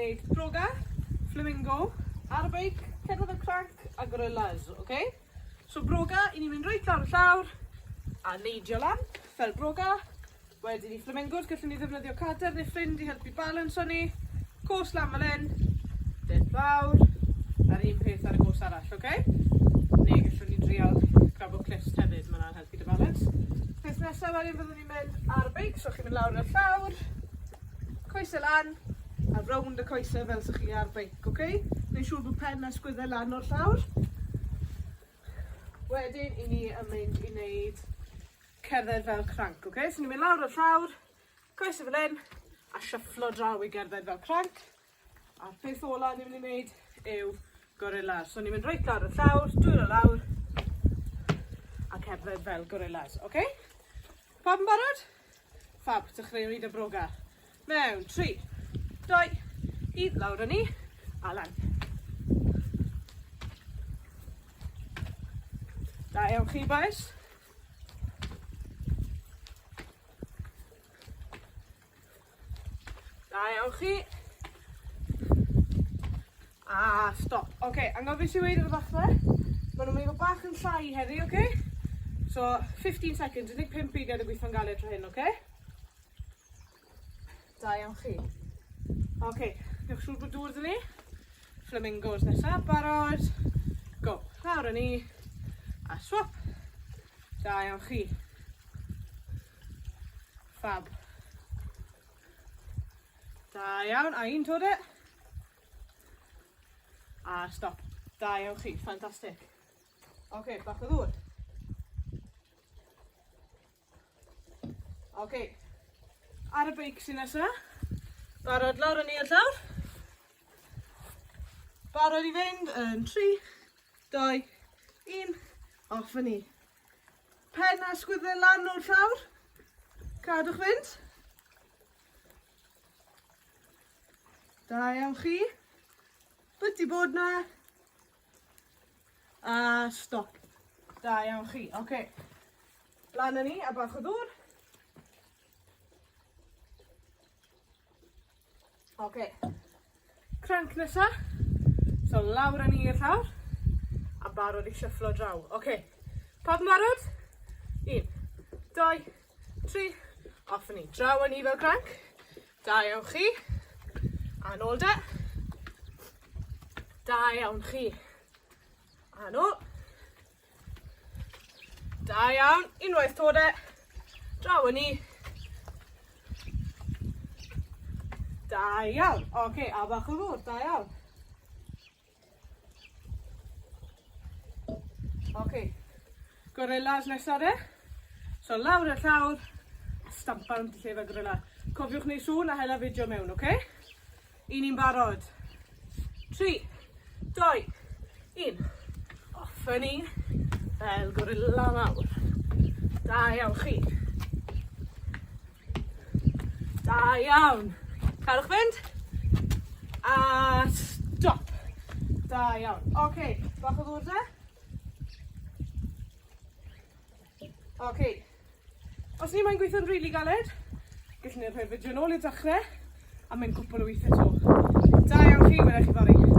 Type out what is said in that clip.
wneud broga, flamingo, ar y beic, cerdded fel cranc a gorillas, oce? Okay? So broga, i ni'n mynd reit lawr y llawr a neidio lan, fel broga. Wedyn i flamingos, gallwn ni ddefnyddio cader neu ffrind i helpu balance ni. Cos lan fel hyn, dip lawr, a'r un peth ar y gos arall, oce? Okay? Neu gallwn ni drial grabo clust hefyd, mae hwnna'n helpu dy balance. Peth nesaf wedyn fyddwn ni'n mynd ar y beic, so chi'n mynd lawr y llawr, coesau lan, a rownd y coesau fel sy chi ar beic, oce? Okay? Neu siŵr bod pen a sgwyddau lan o'r llawr. Wedyn, i ni yn mynd i wneud cerdded fel cranc, oce? Okay? So ni'n mynd lawr o'r llawr, coesau fel hyn, a shufflo draw i gerdded fel cranc. A'r peth ola ni'n mynd i wneud yw gorillas. So ni'n mynd reit lawr y llawr, dwylo lawr, a cerdded fel gorillas, oce? Okay? Pawb yn barod? Fab, dechreuwn ni 'da broga. Mewn, 3, 2, 1, lawr â ni, a lan. Da iawn chi, boys. Da iawn chi. A stop. Oce, okay, anghofio i weud ar y ddechrau, maen nhw'n mynd i fod bach yn llai heddi, oce? Okay? So, 15 seconds, unig 5 eiliad yn gweithio'n galed tro hyn, oce? Okay? Da iawn chi. Oce, okay, newch siŵr bod dŵr dyn ni. Flamingos nesaf, barod. Go. Lawr â ni. A swap. Da iawn chi. Fab. Da iawn, a un to de. A stop. Da iawn chi, ffantastig. Oce, okay, bach o ddŵr. Oce. Okay. Ar y beic sy'n nesa. Barod lawr yn i'r llawr. Barod i fynd yn 3, 2, 1. Off yn ni. Pen a sgwyddau lan o'r llawr. Cadwch fynd. Da iawn chi. Byti bod na. A stop. Da iawn chi. Oce. Okay. Lan â ni a bach o ddŵr. Oce. Cranc nesa. So lawr â ni i'r llawr. A barod i shufflo draw. Oce. Pawb yn barod? Un, doi, tri. Off â ni. Draw â ni fel cranc. Da iawn chi. A nôl de. Da iawn chi. A nôl. Da iawn, unwaith to de. Draw â ni. Da iawn. Oce, okay, a bach o ddŵr, da iawn. Oce. Okay. Gorillas nesaf de. So lawr y llawr, a stampa rownd y lle fel gorilla. Cofiwch wneud sŵn a hela fideo mewn, oce? Okay? I ni'n barod. 3, 2, 1. Off â ni fel gorilla mawr. Da iawn chi. Da iawn. Cadwch fynd. A stop. Da iawn. Oce, okay, bach o ddŵr de. Oce. Os ni moyn gweithio'n rili galed, gallwn ni rhoi'r fideo nôl i'r dechrau a mynd cwpl o weithiau 'to. Da iawn chi, welai chi fory.